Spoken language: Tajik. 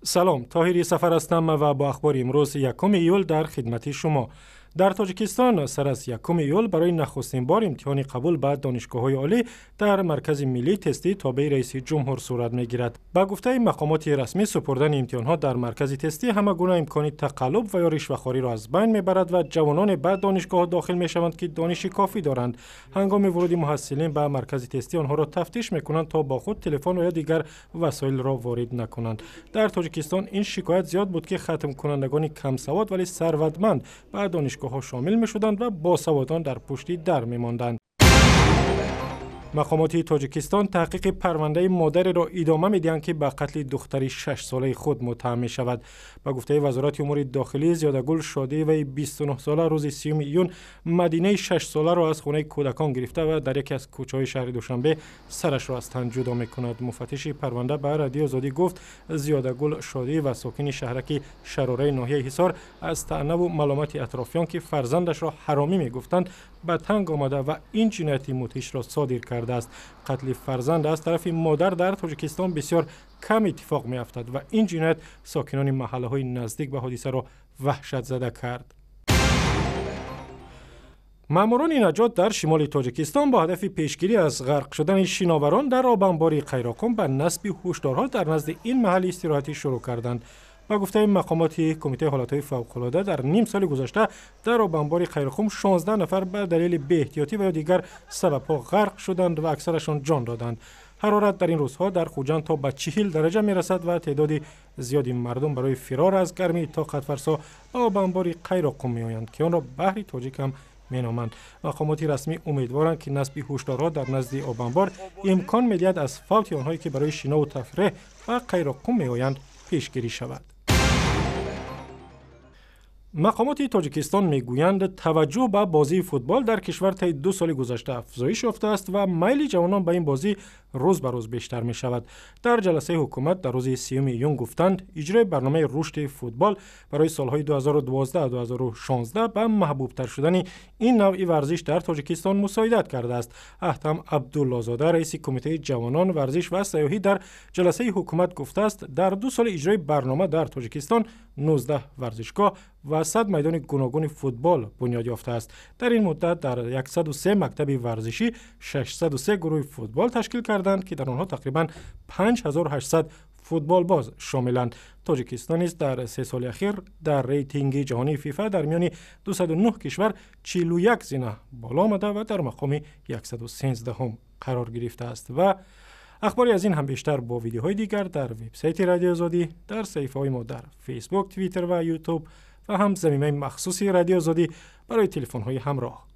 Салом, Тоҳири Сафар ҳастам ва бо ахбори имрӯз, 1 июл, дар хидмати шумо. Дар Тоҷикистон сар аз 1 июл барои нахустин бор имтиҳони қабул ба донишгоҳҳои олӣ дар Маркази миллии тестии тобеи раиси ҷумҳур сурат мегирад. Ба гуфтаи мақомоти расмӣ, супурдани имтиҳонҳо дар маркази тестӣ ҳама гуна имкони тақаллуб ва ё ришвахориро аз байн мебарад ва ҷавононе ба донишгоҳ дохил мешаванд, ки дониши кофӣ доранд. Ҳангоми вуруди муҳассилин ба маркази тестӣ онҳоро тафтиш мекунанд, то бо худ телефон ва ё дигар васоилро ворид накунанд. Дар Тоҷикистон ин шикоят зиёд буд, ки хатмкунандагони камсавод, вале сарватманд ба донишгоҳҳо шомил мешуданд ва босаводон дар пушти дар мемонданд. Мақомоти Тоҷикистон таҳқиқи парвандаи модареро идома медиҳанд, ки ба қатли духтари 6-солаи худ муттаҳам мешавад. Ба гуфтаи Вазорати умури дохилӣ, Зиёдагул Шодиеваи 29-сола рӯзи 30 июн Мадинаи 6-соларо аз хонаи кӯдакон гирифта ва дар яке аз кӯчаҳои шаҳри Душанбе сарашро аз тан ҷудо мекунад. Муфаттиши парванда ба Радиои Озодӣ гуфт, Зиёдагул Шодиева, сокини шаҳраки Шарораи ноҳияи Ҳисор, аз таънаву маломати атрофиён, ки фарзандашро ҳаромӣ мегуфтанд, ба танг омада ва ин ҷинояти мудҳишро содир кардааст. Қатли фарзанд аз тарафи модар дар Тоҷикистон бисёр кам иттифоқ меафтад ва ин ҷиноят сокинони маҳаллаҳои наздик ба ҳодисаро ваҳшатзада кард. Маъмурони наҷот дар шимоли Тоҷикистон бо ҳадафи пешгирӣ аз ғарқ шудани шиноварон дар обанбори Қайроқум ба насби ҳушдорҳо дар назди ин маҳалли истироҳатӣ шурӯъ карданд. Ба гуфтаи мақомоти Кумитаи ҳолатҳои фавқулода, дар ним соли гузашта дар обанбори Қайроқум 16 нафар ба далели беэҳтиётӣ ва ё дигар сабабҳо ғарқ шуданд ва аксарашон ҷон доданд. Ҳарорат дар ин рӯзҳо дар Хуҷанд то ба 40 дараҷа мерасад ва теъдоди зиёди мардум барои фирор аз гармии тоқатфарсо ба обанбори Қайроқум меоянд, ки онро баҳри Тоҷик ҳам меноманд. Мақомоти расмӣ умедворанд, ки насби ҳушдорҳо дар назди обанбор имкон медиҳад аз фавти онҳое, ки барои шинову тафреҳ ба Қайроқум меоянд, пешгирӣ шавад. Мақомоти Тоҷикистон мегӯянд, таваҷҷӯҳ ба бозии футбол дар кишвар таи 2 соли гузашта афзоиш ёфтааст ва майли ҷавонон ба ин бозӣ рӯз ба рӯз бештар мешавад. Дар ҷаласаи ҳукумат дар рӯзи 30 июн гуфтанд, иҷрои барномаи рушди футбол барои солҳои 2012-2016 ба маҳбубтар шудани ин навъи варзиш дар Тоҷикистон мусоидат кардааст. Аҳтам Абдуллозода, раиси Кумитаи ҷавонон, варзиш ва сайёҳӣ, дар ҷаласаи ҳукумат гуфтааст, дар 2 соли иҷрои барнома дар Тоҷикистон 19 варзишгоҳ ва 100 майдони гуногуни футбол бунёд ёфтааст. Дар ин муддат дар 103 мактаби варзишӣ 603 гурӯҳи футбол ташкил карданд, ки дар онҳо тақрибан 5800 футболбоз шомиланд. Тоҷикистон низ дар 3 соли ахир дар рейтинги ҷаҳонии ФИФА дар миёни 209 кишвар 41 зина боло омада ва дар мақоми 113 қарор гирифтааст. Ва ахбори аз ин ҳам бештар бо видеоҳои дигар дар вебсайти Радиои Озодӣ, дар саҳифаҳои мо дар Фейсбук, Твиттер ва Ютуб ва ҳам замимаи махсуси Радиои Озодӣ барои телефонҳои ҳамроҳ.